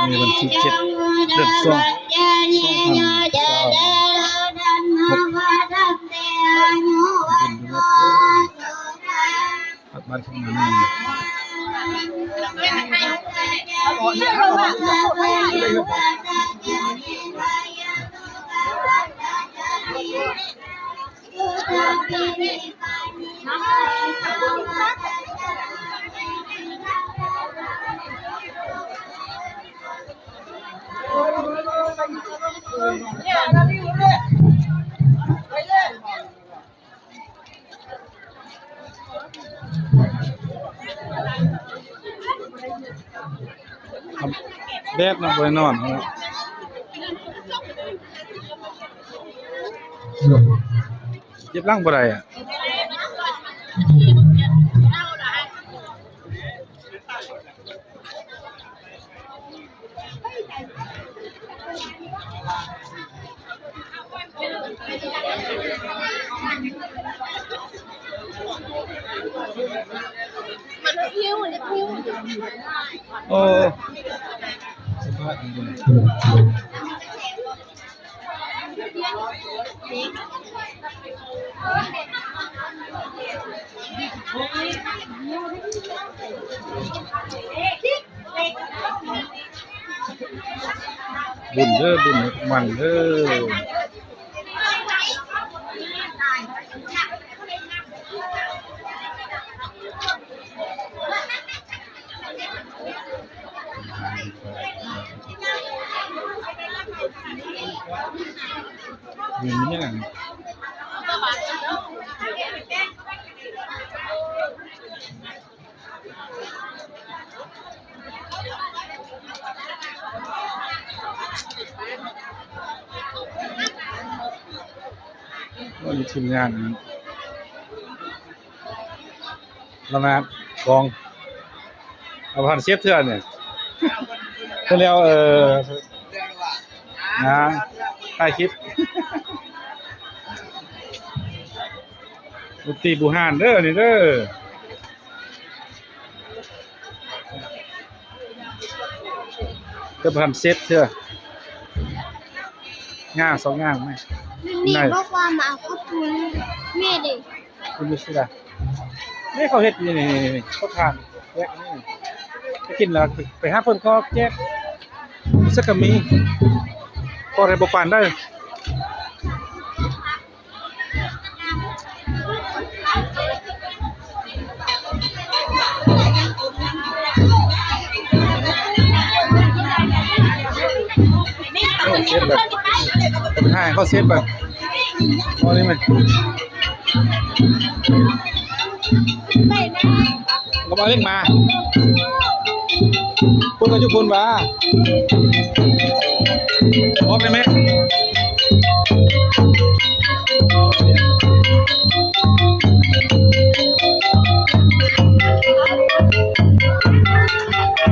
ໃນວັນທີເຈັດ ເດືອນສອງ ສອງພັນຊາວຫົກ ບັດ ບັດຂຶ້ນມານີ້. ແດດເນາະ ບໍ່ໄດ້ນອນເນາະ ເຈັບຫຼັງບໍ່ໄດ້ອະ. ໂອ້ ສະພາບນີ້. ບຸນເດີ ບຸນມັນເດີ. ໂອ້ ມີທີມງານ ລະນາດກອງ ເອົາພັນເຊັບເທື່ອນີ້ ເພິ່ນແລ້ວ ເອີ ນະ ຖ່າຍຄລິບ ບຸຕີບູຮານເດີນີ້ເດີ. ເກີບພັນເຊັບເທື່ອ ຍ່າງສອງຍ່າງໄໝ? ແມ່ບອກວ່າມາເອົາເຂົ້າປຸ້ນ ແມ່ເດ ຢູ່ຊິລະ ນີ້ເຂົາເຮັດນີ້ ນີ້ ນີ້ ເຂົາທານແຈກນີ້ ໄປກິນແລ້ວໄປຫາເພິ່ນກໍແຈກ ສັກກະມີ ກໍໄດ້ບໍ່ປານໃດ. ເຊັບແບບ ໃຫ້ເຂົາເຊັບແບບ ເອົານີ້ມາ ກໍເອົາເຫຼັກມາ ເພິ່ນກໍຢູ່ພຸ້ນຫວາ ອອກໄດ້ແມ?